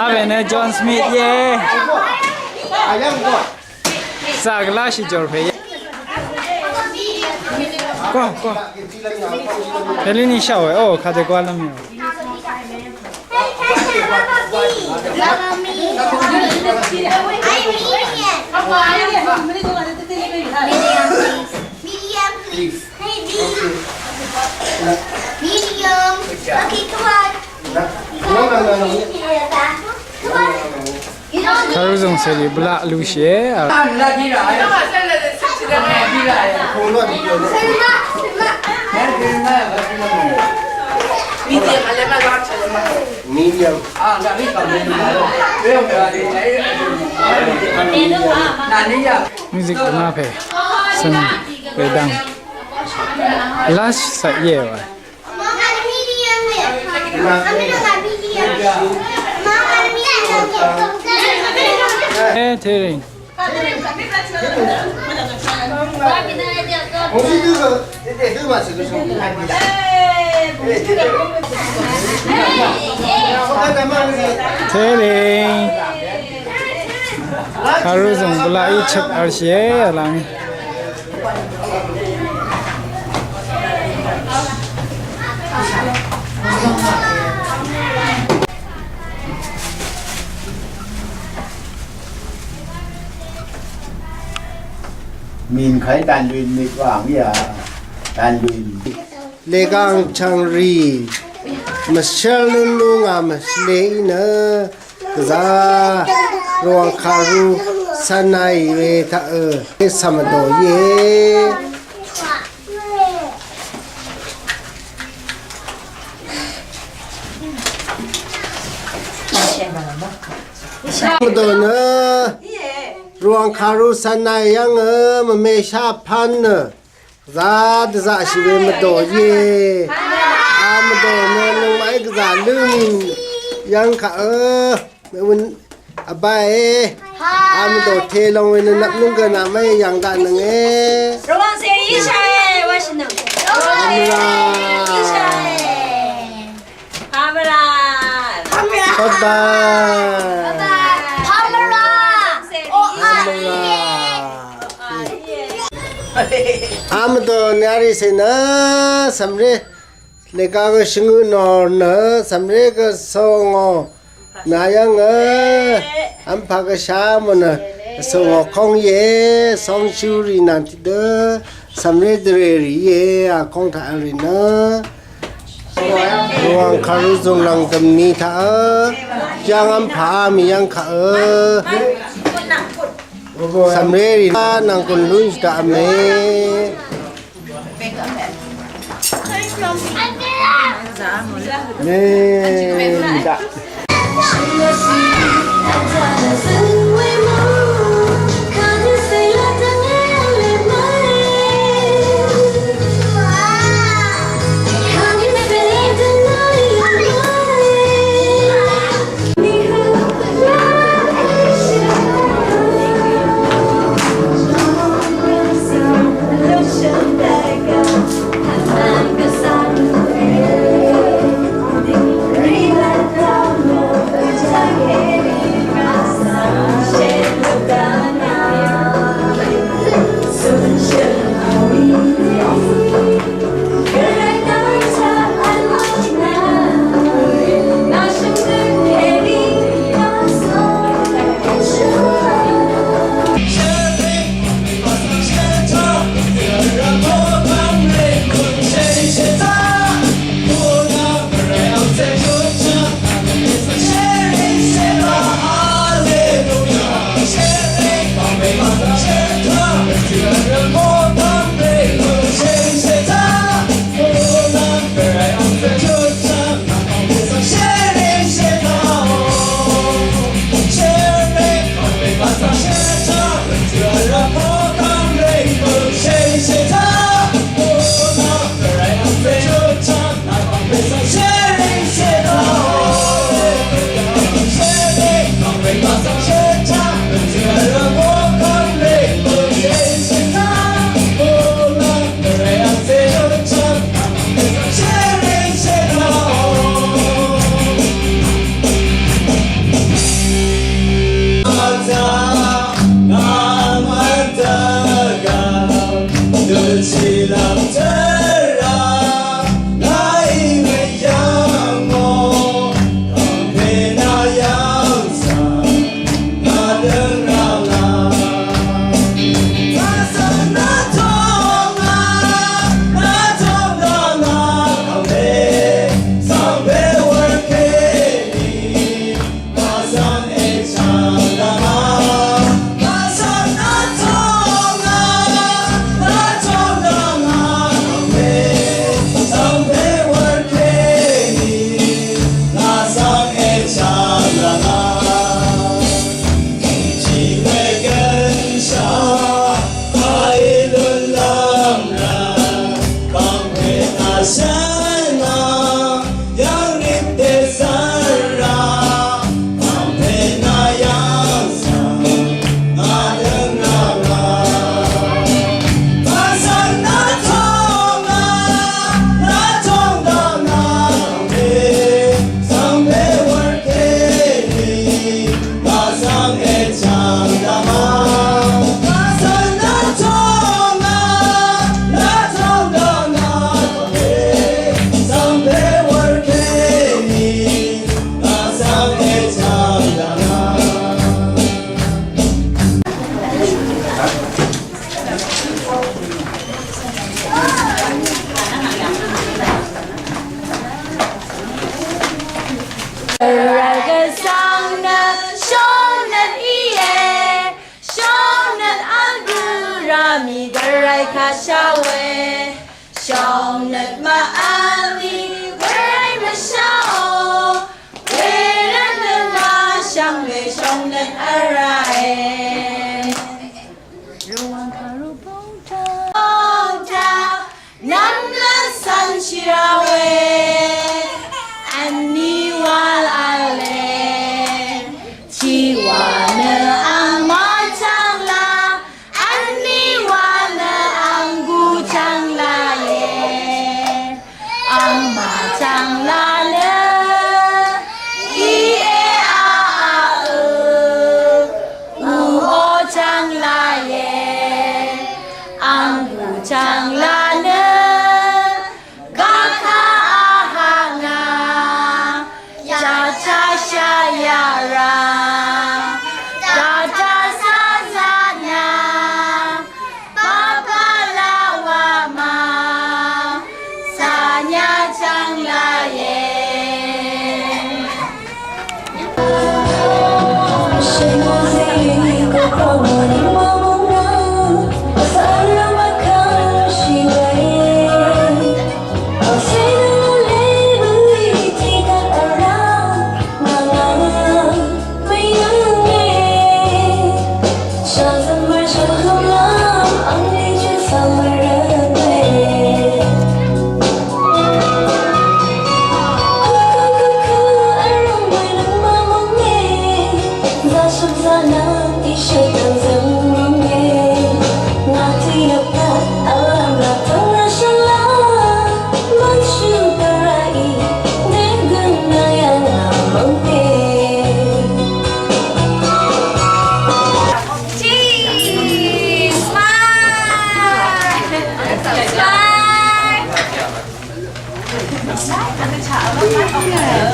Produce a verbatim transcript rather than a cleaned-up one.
Abene John Smith ye. Zagla shi jor pe ye. Ko, ko. Pelini shawe. Oh, kade kwa lami. Medium, please. Medium, please. Medium. Okay, come on. Come on. Karuzung seli bla lushie. Medium. Music ma pe. Sen. Wedang. Last sa ye wa. Eh, Tering. Tering. Karuzung bla i chak arshie alang. Min khai dan luin mit wang ya. Dan luin. Legang chang ri. Mashal lun lu nga mashle ina. Gvzà Rvwàng kàru sanaì we taq ø, samvdò íe. Samvdò nø Rvwàng kàru sanaì yv́ng ø, mvmeshá pán nø. Gvzà dvzaqshì we mvdò íe. A mvdò nø nøngmaqí gvzà lǿngì yv́ng kaq ø. Mèun vbáe. A mvdò te long we nø nvp nǿng gø naq mv́e yv̀ng daqnønge. Rvwàng sè íshàe, washìnøng. Pamvra. Pamvra. Bye bye. Pamvra. Pamvra. Amvdø nyari sena samre lega gø shvngø nor nø samre gø songò nayang ø ampa gø sha mø nø songò kong ye song shuri nang tidø samre dre ri ye a kong ta ri nø. Rvwàng kàru zùnglv̀ng dv̀mni taq ø, yv́ng v́mpà mì yv́ng kaq ø, cv̀mré rì nvng kùn lún shvdaq v̄me. Mè, mì daq. Mì gvray kà shá we, shòngnøt màvl mì gvray mvsháò, wervt nø màshvng we shòngnøt vrá e. Bongta, nvmlvn svng shìra we, vní wal vle, tiqwa nø ang màchvng la, vní wal nø ang gu chvng la ye. Ang màchvng la nø, í e a a ø, u o chvng la ye. Ang gu chvng la nø, gaka a ha nga, cha cha sha ya ra, cha cha sa za nya. Papa la wa ma, sanya chang la ye. Cheese! Smile! Smile!